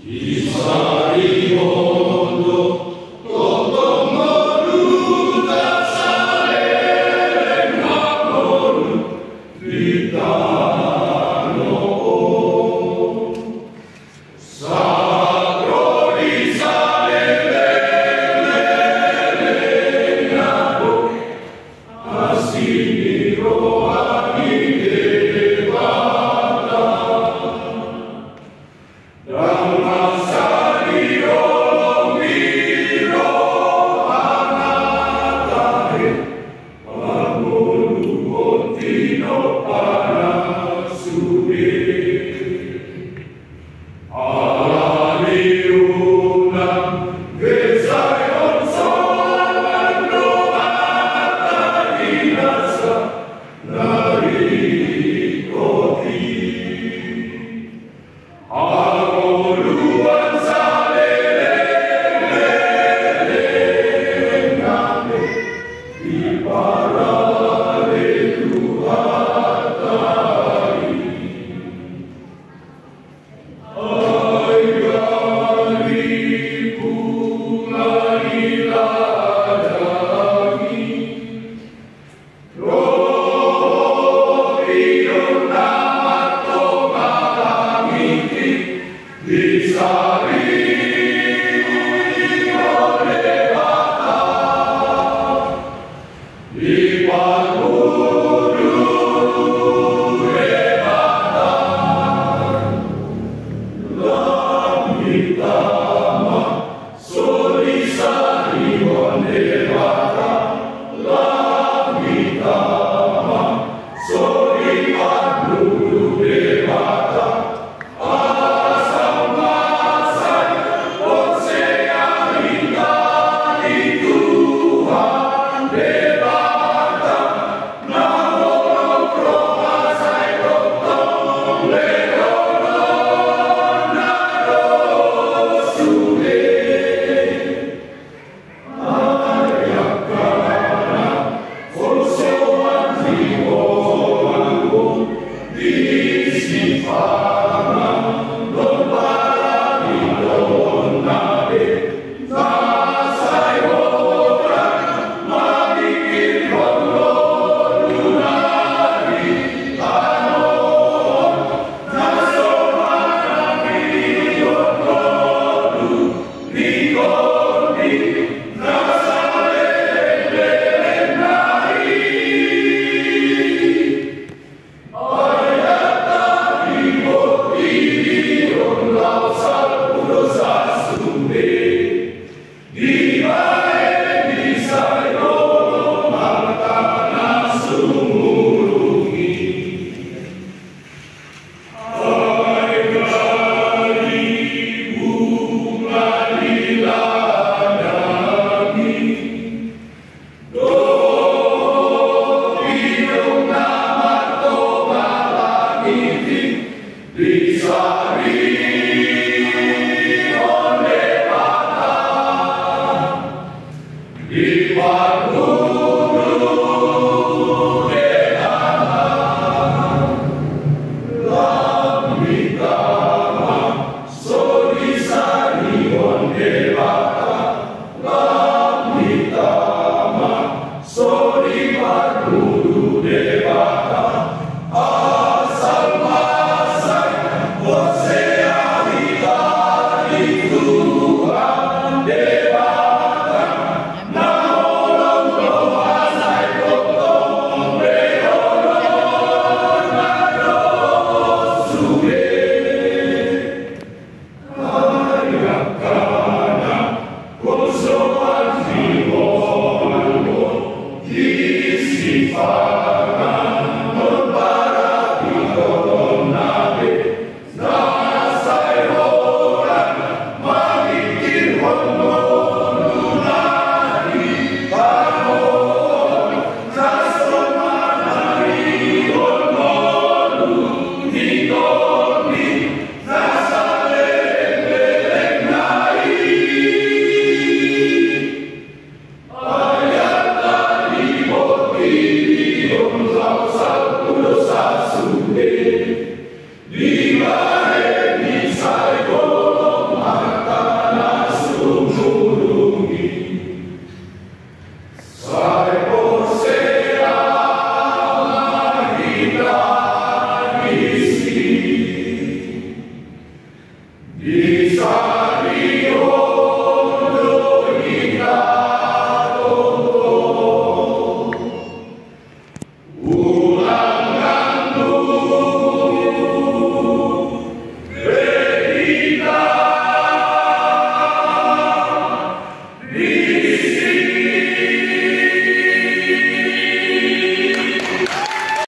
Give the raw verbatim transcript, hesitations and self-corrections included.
Disarihon do tongtong ngolunta saleleng na ngolu di tano on. Sahat ro di saleleng na do asi ni roha ni Debata. Ndang masa di holong ni rohana tahe pangoluhon tinompana sude. Ala ni unang gesaehon songon do hata ni nasa na ringkot i. Hangoluan saleleng leleng nami diparade Tuhanta i. Ai gari bunga ni ladang i. Dohot pidong na martonga langit i disarihon Debata, diparmudui Debata. Lam hita ma so disarihon Debata, lam hita ma so diparmudui Debata. Asa masa porsea hita di Tuhan Debata.